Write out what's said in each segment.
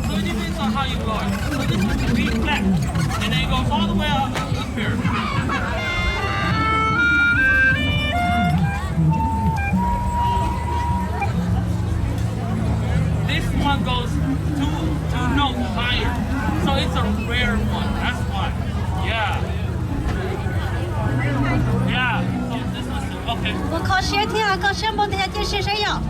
So it depends on how you blow it. So this is the B flat, and then it goes all the way up, up here. This one goes two, two notes higher, so it's a rare one. That's why. Yeah. Yeah. So this is okay. Ua kho siab thiab, kho siab npaum tias yog ciaj sia saib yom.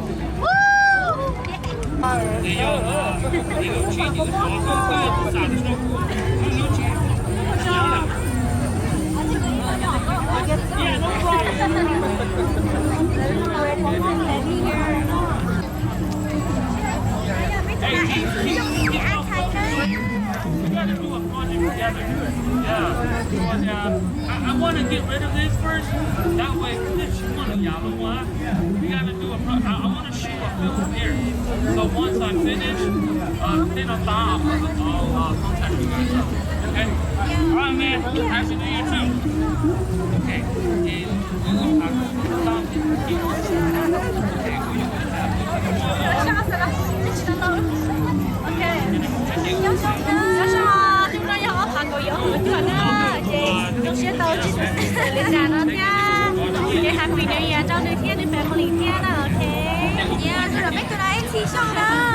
Together. Yeah. I, I want to get rid of this first. That way, this one, yeah, I don't want. We got to do a pro-, I, I want to shoot a film here. So once I finish, uh, then I'll, I'll, I'll, uh, contact you guys. Okay? All right, man. Happy New Year, too. Okay. Nyob zoo, hnub no yog ob phav kaum yim hauv tuaj na, ces zoo siab tau tsis tau li cas no thiab, ces happy new year rau nws thiab nws family thiab na, ok.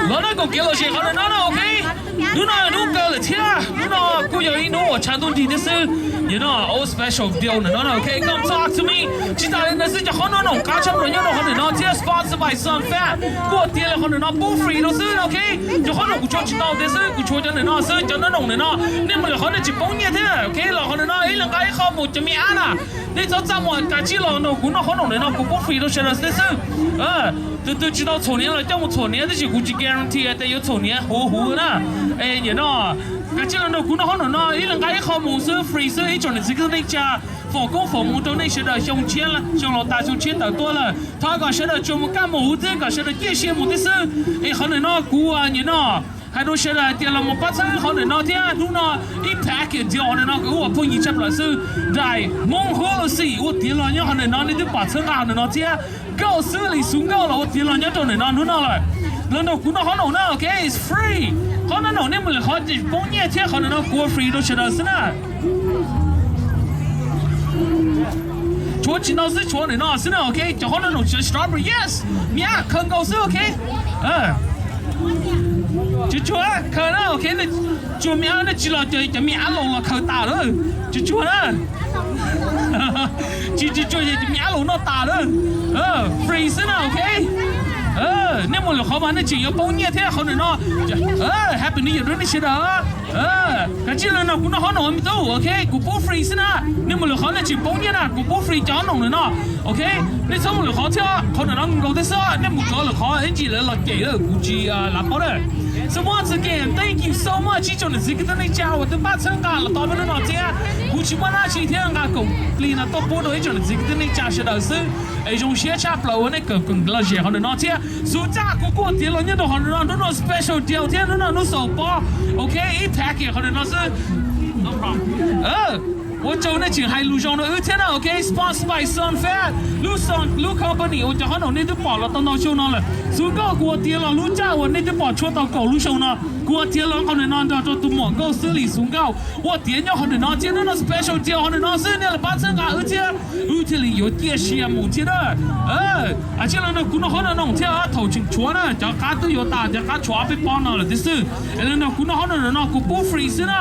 Los na, koom kev lom zem qhov ntawm no na, ok. Hnub no hnub kawg lawm thiab, hnub no kuj yog ib hnub uas tshav ntuj nrig thiab xwb. You know, old special deal ntawm no na, ok. Come talk to me. Tsis tas li ntawd xwb, cov qhob noom qab tshaj plaws nyob rau qhov ntawm no thiab, sponsored by Sun Fat, kuj tiav li qhov ntawm no pub free rau xwb, ok. Cov qhob noom kuv tshuav tsis tau thiab xwb, kuv tshuav cov ntawm no xwb. Cov qhob noom ntawm no nej mus lwm qhov nej tsis poob nyiaj thiab, ok. Los qhov ntawm no ib leeg nqa ib qho mus, cov me ab na, nej txhob txaj muag, kav tsij los nrog kuv noj qhob noom ntawm no, kuv pub free rau sawv daws xwb xwb. Tus twg tsis tau txhuam hniav los coj mus txhuam hniav, tab sis kuv tsis guarantee tias yuav txhuam hniav huv huv na. Es nim no kav tsij los nrog kuv noj qhob noom no, ib leeg nqa ib qho mus xwb, free xwb, ib tsoom niam txiv kwv tij neej tsa, foom koob foom hmoov rau nej sawv daws xyoo tshiab, xyoo laus tas xyoo tshiab tawm tuaj lawm. Thov kom sawv daws tsuas mus kaj mus huv thiab kom sawv daws ciaj sia mus thiab xwb. Es qhov ntawm no kuv nim no hais rau sawv daws hais tias los mus pab txhawb qhov ntawm no thiab. Hnub no ib package deal qhov ntawm no kuv ua phooj ywg tshaj plaws xwb. Daim Hmoob Huab Lus Xim ua tiav los nyob qhov ntawm no, nej twb pom txhawb nqa qhov ntawm no thiab. Nkauj Xwb Lis Xus Nkauj los ua tiav los nyob rau ntawm no hnub no lawm. Los nrog kuv noj qhob noom na, ok, it's free. Qhob noom nej mus lwm qhov tsis poob nyiaj thiab, qhov ntawm no kuv ua free rau sawv daws xwb na. Tshuav tsis ntau xwb, tshuav ntawm no xwb na, ok, cov qhob noom tsis strawberry, yes, me ab khaws nkaus xwb, ok. Tsuag tsuag khaws na, ok, tsuag me ab nej tsis los ces cov me ab laus los khaws tas lawm, tsuag tsuag na. Tsis tsuag tsuag ces cov me ab laus noj tas lawm. Free xwb na, ok. Nej mus lwm qhov mas nej tseem yuav poob nyiaj thiab qhov ntawm no. Happy New Year rau nej sawv daws. Kav tsij los nrog kuv noj qhob noom me tub, ok, kuv pub free xwb na. Nej mus lwm qhov nej tseem poob nyiaj na, kuv pub free cov qhob noom ntawm no, ok. Nej txhob mus lwm qhov thiab, qhov ntawm no nkaus thiab xwb, nej mus rau lwm qhov ib ntsis lawv los cem lawm kuv tsis lav paub na. So once again, thank you so much ib tsoom niam txiv kwv tij neej tsa uas twb pab txhawb nqa los tau peb hnub no thiab. Kuv tsis muaj dab tsi thiab, nqa koom plig no tuaj pub rau ib tsoom niam txiv kwv tij neej tsa sawv daws xwb. Es zoo siab tshaj plaws uas nej kawm koom los zem qhov ntawm no thiab. Xus Txaj kuv kuj tiav los nyob rau qhov ntawm no, hnub no special deal thiab, hnub no hnub xaus pob, ok, ib package qhov ntawm no xwb. Ua tsaug nej tseem hais lus zoo rau wb thiab na, ok, sponsored by Sun Fat, lub Sun, lub company uas cov qhob noom nej twb pom los tau ntau xyoo no lawm. Xus Nkauj kuv ua tiav los lub caij uas nej twb pom tshuav tau kaum lub xyoo no, kuv ua tiav los qhov ntawm no nrog rau tus muam Nkauj Xwb Lis Xus Nkauj ua tiav nyob qhov ntawm no thiab, hnub no special deal qhov ntawm no xwb, nej los pab txhawb nqa wb thiab, wb thiaj li yuav ciaj sia mus thiab na. Kav tsij los nrog kuv noj qhob noj noom thiab, thaum tseem tshuav na, cov qab twb yuav tas, cov qab tshuav ob peb pob no lawm thiab xwb. Es los nrog kuv noj qhob noom no, kuv pub free xwb na.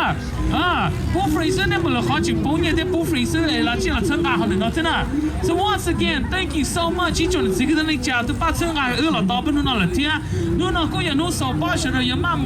Pub free xwb, nej mus lwm qhov tseem poob nyiaj thiab, pub free xwb, es los tsij los txhawb nqa qhov ntawm no thiab na. So once again, thank you so much ib tsoom niam txiv kwv tij neej tsa twb pab txhawb nqa wb los tau peb hnub no lawm thiab. Hnub no kuj yog hnub xaus pob, sawv daws yuav maj mus